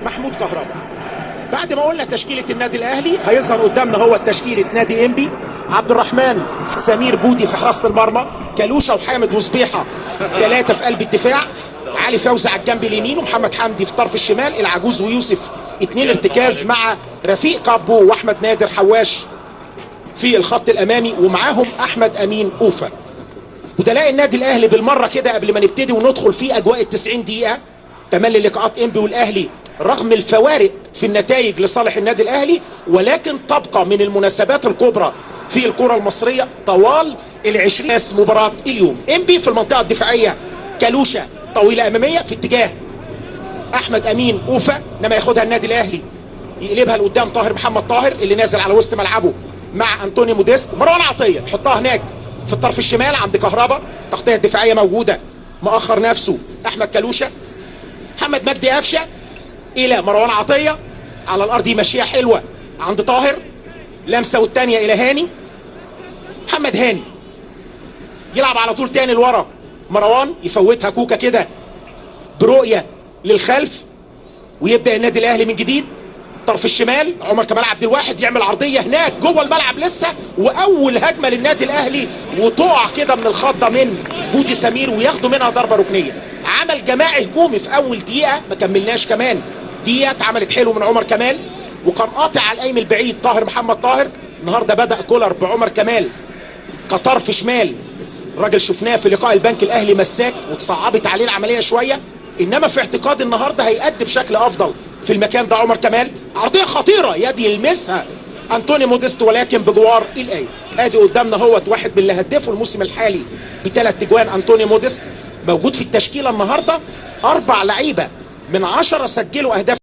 محمود كهربا. بعد ما قلنا تشكيله النادي الاهلي، هيظهر قدامنا هو تشكيله نادي انبي. عبد الرحمن سمير بودي في حراسة المرمى، كالوشا وحامد وصبيحه 3 في قلب الدفاع، علي فوزي على الجنب اليمين ومحمد حمدي في الطرف الشمال، العجوز ويوسف 2 ارتكاز مع رفيق كابو واحمد نادر حواش في الخط الامامي، ومعاهم احمد امين اوفا. بدلاء النادي الاهلي بالمرة كده قبل ما نبتدي وندخل في اجواء ال90 دقيقة. تملي لقاءات انبي والاهلي رغم الفوارق في النتائج لصالح النادي الاهلي، ولكن تبقى من المناسبات الكبرى في الكره المصرية طوال ال20 مباراة اليوم. انبي في المنطقة الدفاعية، كالوشا طويلة امامية في اتجاه احمد امين اوفا، انما ياخدها النادي الاهلي يقلبها لقدام طاهر محمد طاهر اللي نازل على وسط ملعبه مع انطوني موديست. مروان عطية حطها هناك في الطرف الشمال عند كهربا، تغطيه الدفاعية موجودة، مأخر نفسه احمد كالوشا. محمد مجدي قفشه الى مروان عطية على الارض، يمشيها حلوة عند طاهر، لمسه والثانية الى هاني. محمد هاني يلعب على طول تاني لورا، مروان يفوتها كوكا كده برؤية للخلف، ويبدا النادي الاهلي من جديد. طرف الشمال عمر كمال عبد الواحد يعمل عرضية هناك جوه الملعب لسه، واول هجمة للنادي الاهلي وتقع كده من الخضه من بودي سمير وياخدوا منها ضربه ركنيه. عمل جماعي هجومي في اول دقيقة، ما كملناش كمان دقيقة، اتعملت حلو من عمر كمال وكان قاطع على القايم البعيد طاهر محمد طاهر. النهارده بدا كولر بعمر كمال كطرف شمال، الراجل شفناه في لقاء البنك الاهلي مساك وتصعبت عليه العملية شوية، انما في اعتقاد النهارده هيأدي بشكل افضل في المكان ده. عمر كمال عرضية خطيرة يد يلمسها انطوني موديست ولكن بجوار الايه. ادي قدامنا هوت واحد من اللي هدفوا الموسم الحالي ب3 اجوان، انطوني موديست موجود في التشكيلة النهارده. 4 لعيبة من 10 سجلوا اهداف.